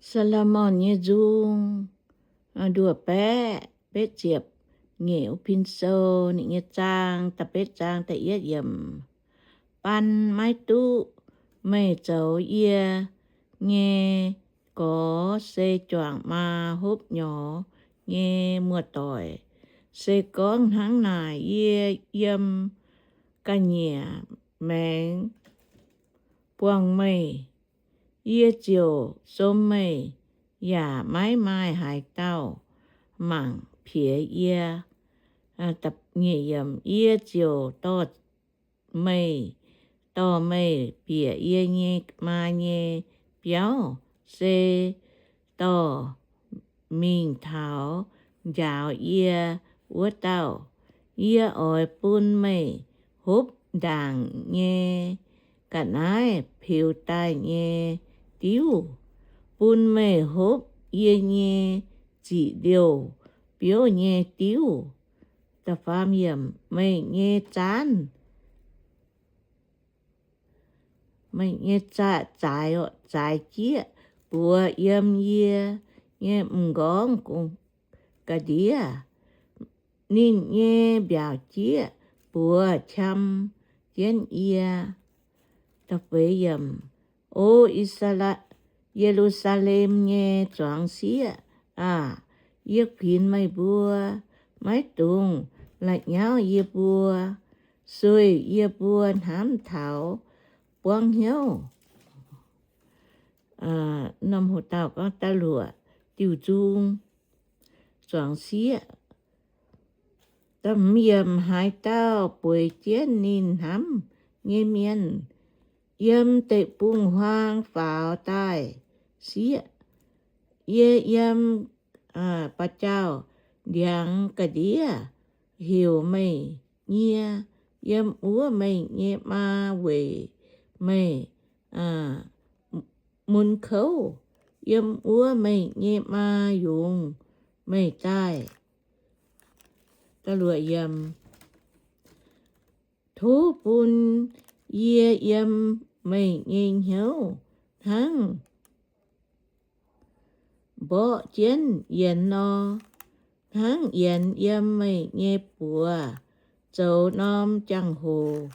Saa^lo^morn nyei nzung, nduov baeqv betv ziepc nyeic, Pin Sou ninh nyei zaang da'betv zaang da'yietv yiemc. Baan maiv duqv meih zoux yie nyei gorx se juangc maa hopv nyorx nyei muoz-doic. Se gorngv hnangv naaic, yie yiem ga'nyiec maengx buangh meih, yie ziouc som meih, yaac maiv maaih haaix dauh mangc piex yie. Yie ziouc dorh meih dorh meih bieqc yie nyei maa nyei biauv, se dorh mingh taux njaaux yie wuov dauh. Yie oix bun meih hopv ndaangc nyei ga'naaiv peux daaih nyei diuv, bun meih hopv yie nyei ziqc liouh biouv nyei diuv. Meih nyei zaanv, meih nyei zaaix, zaaix jieqv buoz yiem yie nyei m'nqorngv ga'ndiev. Ninh nyei mbiaauc jieqv buoz qam jienv yie. O Yi^saa^laa, Ye^lu^saa^lem nyei zuangx sieqv aah! Yie kuinx meih mbuo, maiv dungx la'nyauv yie mbuo, sueih yie mbuo hnamv taux buangv hnyouv. Norm hoc dauh gorngv da'luoqc diuh nzung, zuangx sieqv. Haaix dauh bueix jienv ninh hnamv nyei mienh, yiem deic-bung-huaang faaux daaih sieqv. Yie yiem ba'jauh ndiangx ga'ndiev heuc meih nyie, yiem wuov meih nyei maa weic meih mun kouv, yiem wuov meih nyei maa yungz meih daaih. Tov bun yie yiem meih nyei hnyouv hnangv mborqv jienv yienx nor, hnangv yienx yiem meih nyei buoz zoux norm jangx-hoc,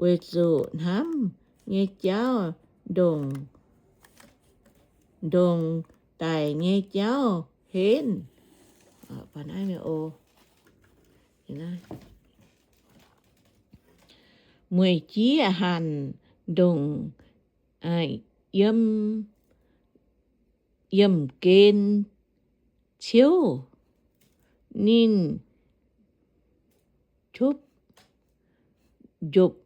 weic zuqc hnamv nyei jauv ndongc, ndongc daic nyei jauv henv. Mueic jieqv hanc ndongc yiem, yiemh gen ciouv, ninh cupv njopv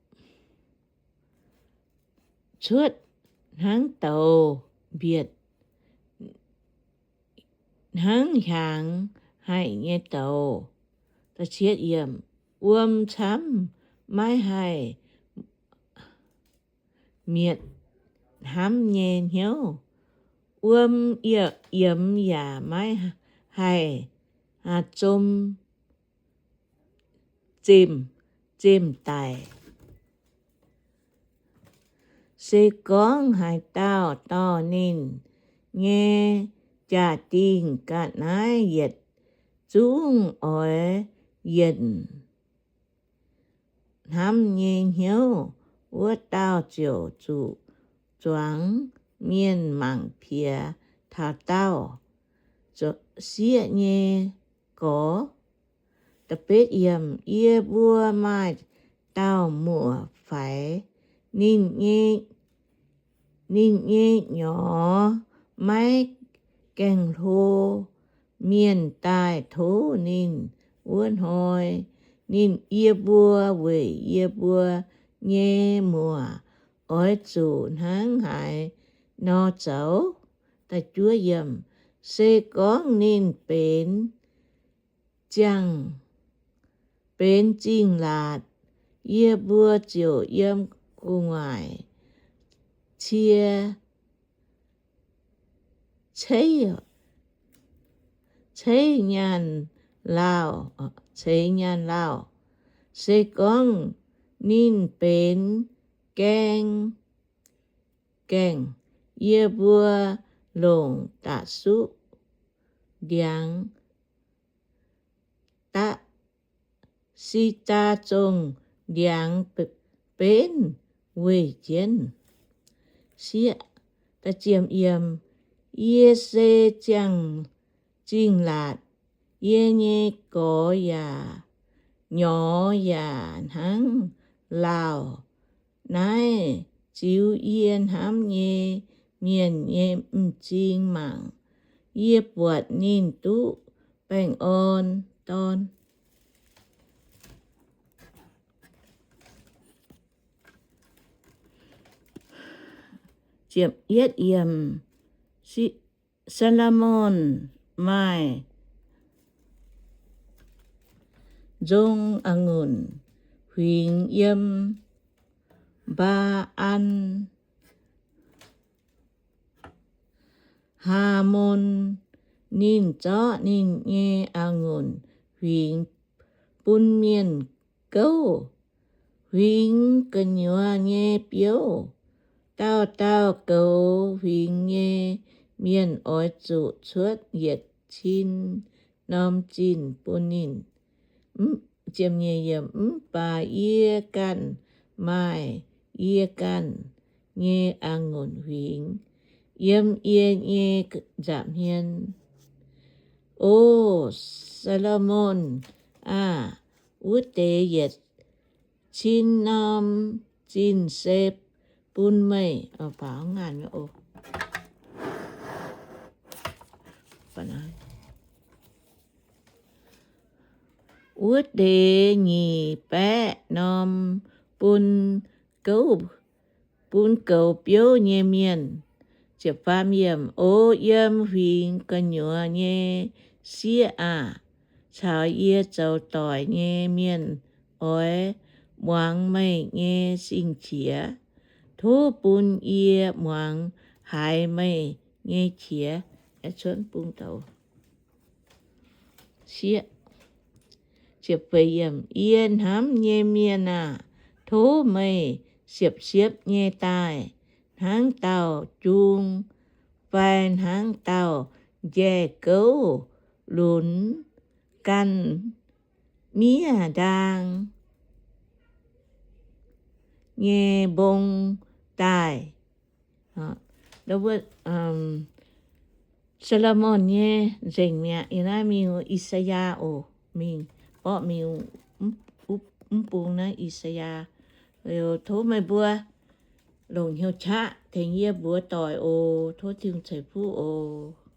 cuotv hnangv douz mbietc, hnangv hiaangx haih nyei douz. Wuom camv maiv haih mietc hnamv nyei hnyouv. Wuom yiemx yaac maiv haih zom zemh, zemh daic. Se gorngv haaix dauh dorh ninh nyei jaa-dingh ga'naaiv yietc zungv oix yienc hnamv nyei hnyouv, wuov dauh ziouc zuqc zuangx mienh mangc piex taux dauh sieqv nyei gorx. Yie mbuo maaih dauh muoc-faix, ninh nyei nyorx maiv gaengh hlo. Mienh daaih tov ninh wuov hnoi, ninh, yie mbuo weic yie mbuo nyei muoc oix zuqc hnangv haaix nor zoux? Se gorngv ninh benx ziangh, benx zingh laatc, yie mbuo ziouc yiem gu'nguaaic cie ceix, ceix nyaanh lauh, ceix nyaanh lauh. Se gorngv ninh benx gaeng, gaengh, yie mbuo longc da'suqv ndiangx, da'siqv-daa zongh ndiangx benv weih jienv. Sieqv, yie se ziangh zingh laatc, yie nyei gorx yaac nyorx yaac hnangv laauh. Naaiv ziux yie hnamv nyei mienh nyei m'zing mangc. Yie buatc ninh duqv baengh orn dorn. Ziepc yietv yiem, Saa^lo^morn maaih nzong a'ngunc huingx yiem Mbaa^an Haa^mon. Ninh zorqv ninh nyei a'ngunc huingx bun mienh gouv. Huingx gu'nyuoz nyei biouv, dauh dauh goux huingx nyei mienh oix zuqc cuotv yietc cin norm zinh bun ninh. Mv baac yie ganh maaih yie ganh nyei a'ngunc huingx yiem yie nyei nza'hmien. O Saa^lo^morn aah! Wuov deix yietc cin norm zinh se bun meih. Wuov deix nyic baeqv norm bun gouv, bun goux biouv nyei mienh. O yiem huingx gu'nyuoz nyei sieqv aah! Caux yie zoux doic nyei mienh oix muangx meih nyei sing-qiex. Tov bun yie muangx haiz meih nyei qiex. Yie hnamv nyei mienh aah! Tov meih siepv-siepv nyei daaih hnangv dauh jung fai hnangv dauh njaih gouv lunx ganh miev-ndaang nyei mbong daaih. Saa^lo^morn nyei nzengc mi'aqv. Yie naaiv mingh I^saa^yaa oc. Mingh, mborqv mingh mv bung naaiv I^saa^yaa. Tov meih mbuo longc hnyouv qaqv tengx yie mbuox doic oc. Tov Tin-Hungh ceix fuqv oc.